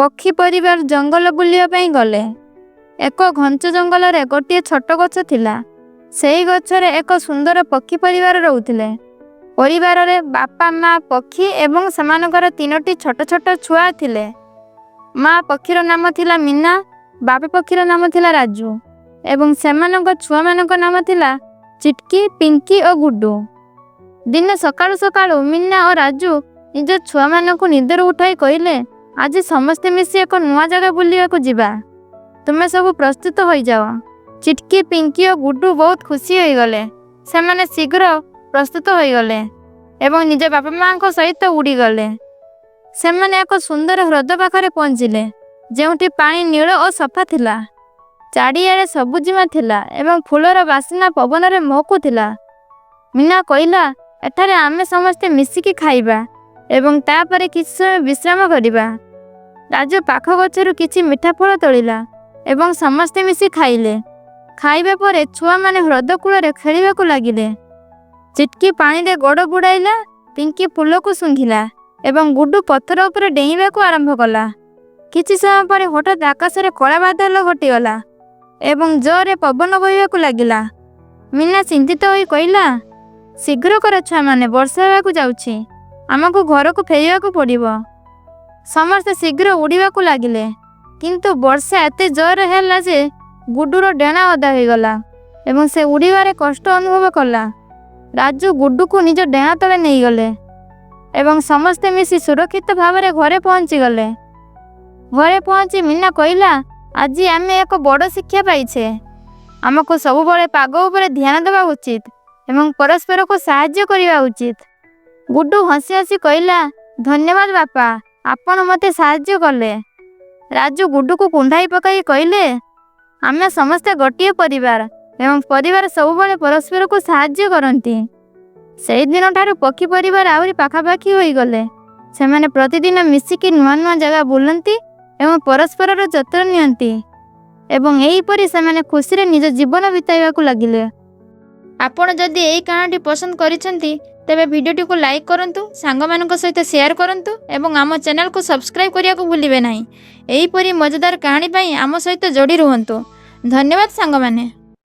ପକ୍ଷୀ ପରିବାର ଜଙ୍ଗଲ ବୁଲିବା ପାଇଁ ଗଲେ। ଏକ ଘଞ୍ଚ ଜଙ୍ଗଲରେ ଗୋଟିଏ ଛୋଟ ଗଛ ଥିଲା। ସେହି ଗଛରେ ଏକ ସୁନ୍ଦର ପକ୍ଷୀ ପରିବାର ରହୁଥିଲେ। ପରିବାରରେ ବାପା, ମା ପକ୍ଷୀ ଏବଂ ସେମାନଙ୍କର ତିନୋଟି ଛୋଟ ଛୋଟ ଛୁଆ ଥିଲେ। ମା ପକ୍ଷୀର ନାମ ଥିଲା ମୀନା, ବାପା ପକ୍ଷୀର ନାମ ଥିଲା ରାଜୁ ଏବଂ ସେମାନଙ୍କ ଛୁଆମାନଙ୍କ ନାମ ଥିଲା ଚିଟକି, ପିଙ୍କି ଓ ଗୁଡୁ। ଦିନେ ସକାଳୁ ସକାଳୁ ମୀନା ଓ ରାଜୁ ନିଜ ଛୁଆମାନଙ୍କୁ ନିଦରୁ ଉଠାଇ କହିଲେ, "ଆଜି ସମସ୍ତେ ମିଶି ଏକ ନୂଆ ଜାଗା ବୁଲିବାକୁ ଯିବା। ତୁମେ ସବୁ ପ୍ରସ୍ତୁତ ହୋଇଯାଅ।" ଚିଟକି, ପିଙ୍କି ଓ ଗୁଡୁ ବହୁତ ଖୁସି ହୋଇଗଲେ। ସେମାନେ ଶୀଘ୍ର ପ୍ରସ୍ତୁତ ହୋଇଗଲେ ଏବଂ ନିଜ ବାପା ମାଙ୍କ ସହିତ ଉଡ଼ିଗଲେ। ସେମାନେ ଏକ ସୁନ୍ଦର ହ୍ରଦ ପାଖରେ ପହଞ୍ଚିଲେ, ଯେଉଁଠି ପାଣି ନୀଳ ଓ ସଫା ଥିଲା। ଚାରିଆଡ଼େ ସବୁଜିମା ଥିଲା ଏବଂ ଫୁଲର ବାସ୍ନା ପବନରେ ମହକୁଥିଲା। ମୀନା କହିଲା, "ଏଠାରେ ଆମେ ସମସ୍ତେ ମିଶିକି ଖାଇବା ଏବଂ ତାପରେ କିଛି ସମୟ ବିଶ୍ରାମ କରିବା।" ରାଜୁ ପାଖ ଗଛରୁ କିଛି ମିଠା ଫଳ ତୋଳିଲା ଏବଂ ସମସ୍ତେ ମିଶି ଖାଇଲେ। ଖାଇବା ପରେ ଛୁଆମାନେ ହ୍ରଦ କୂଳରେ ଖେଳିବାକୁ ଲାଗିଲେ। ଚିଟକି ପାଣିରେ ଗୋଡ଼ ବୁଡ଼ାଇଲା, ପିଙ୍କି ଫୁଲକୁ ଶୁଙ୍ଘିଲା ଏବଂ ଗୁଡୁ ପଥର ଉପରେ ଡେଇଁବାକୁ ଆରମ୍ଭ କଲା। କିଛି ସମୟ ପରେ ହଠାତ୍ ଆକାଶରେ କଳା ବାଦଲ ଘୋଟିଗଲା ଏବଂ ଜୋରରେ ପବନ ବହିବାକୁ ଲାଗିଲା। ମୀନା ଚିନ୍ତିତ ହୋଇ କହିଲା, "ଶୀଘ୍ର କର ଛୁଆମାନେ, ବର୍ଷା ହେବାକୁ ଯାଉଛି। ଆମକୁ ଘରକୁ ଫେରିବାକୁ ପଡ଼ିବ।" ସମସ୍ତେ ଶୀଘ୍ର ଉଡ଼ିବାକୁ ଲାଗିଲେ, କିନ୍ତୁ ବର୍ଷା ଏତେ ଜୋରରେ ହେଲା ଯେ ଗୁଡୁର ଡେଣା ଓଦା ହୋଇଗଲା ଏବଂ ସେ ଉଡ଼ିବାରେ କଷ୍ଟ ଅନୁଭବ କଲା। ରାଜୁ ଗୁଡୁକୁ ନିଜ ଡେଣା ତଳେ ନେଇଗଲେ ଏବଂ ସମସ୍ତେ ମିଶି ସୁରକ୍ଷିତ ଭାବରେ ଘରେ ପହଞ୍ଚିଗଲେ। ଘରେ ପହଞ୍ଚି ମୀନା କହିଲା, "ଆଜି ଆମେ ଏକ ବଡ଼ ଶିକ୍ଷା ପାଇଛେ। ଆମକୁ ସବୁବେଳେ ପାଗ ଉପରେ ଧ୍ୟାନ ଦେବା ଉଚିତ ଏବଂ ପରସ୍ପରକୁ ସାହାଯ୍ୟ କରିବା ଉଚିତ।" ଗୁଡୁ ହସି ହସି କହିଲା, "ଧନ୍ୟବାଦ ବାପା, ଆପଣ ମୋତେ ସାହାଯ୍ୟ କଲେ।" ରାଜୁ ଗୁଡୁକୁ କୁଣ୍ଢାଇ ପକାଇ କହିଲେ, "ଆମେ ସମସ୍ତେ ଗୋଟିଏ ପରିବାର ଏବଂ ପରିବାର ସବୁବେଳେ ପରସ୍ପରକୁ ସାହାଯ୍ୟ କରନ୍ତି।" ସେଇଦିନଠାରୁ ପକ୍ଷୀ ପରିବାର ଆହୁରି ପାଖାପାଖି ହୋଇଗଲେ। ସେମାନେ ପ୍ରତିଦିନ ମିଶିକି ନୂଆ ନୂଆ ଜାଗା ବୁଲନ୍ତି ଏବଂ ପରସ୍ପରର ଯତ୍ନ ନିଅନ୍ତି ଏବଂ ଏହିପରି ସେମାନେ ଖୁସିରେ ନିଜ ଜୀବନ ବିତାଇବାକୁ ଲାଗିଲେ। ଆପଣ ଯଦି ଏହି କାହାଣୀଟି ପସନ୍ଦ କରିଛନ୍ତି, ତେବେ ଭିଡ଼ିଓଟିକୁ ଲାଇକ୍ କରନ୍ତୁ, ସାଙ୍ଗମାନଙ୍କ ସହିତ ସେୟାର କରନ୍ତୁ ଏବଂ ଆମ ଚ୍ୟାନେଲକୁ ସବସ୍କ୍ରାଇବ୍ କରିବାକୁ ଭୁଲିବେ ନାହିଁ। ଏହିପରି ମଜାଦାର କାହାଣୀ ପାଇଁ ଆମ ସହିତ ଯୋଡ଼ି ରୁହନ୍ତୁ। ଧନ୍ୟବାଦ ସାଙ୍ଗମାନେ।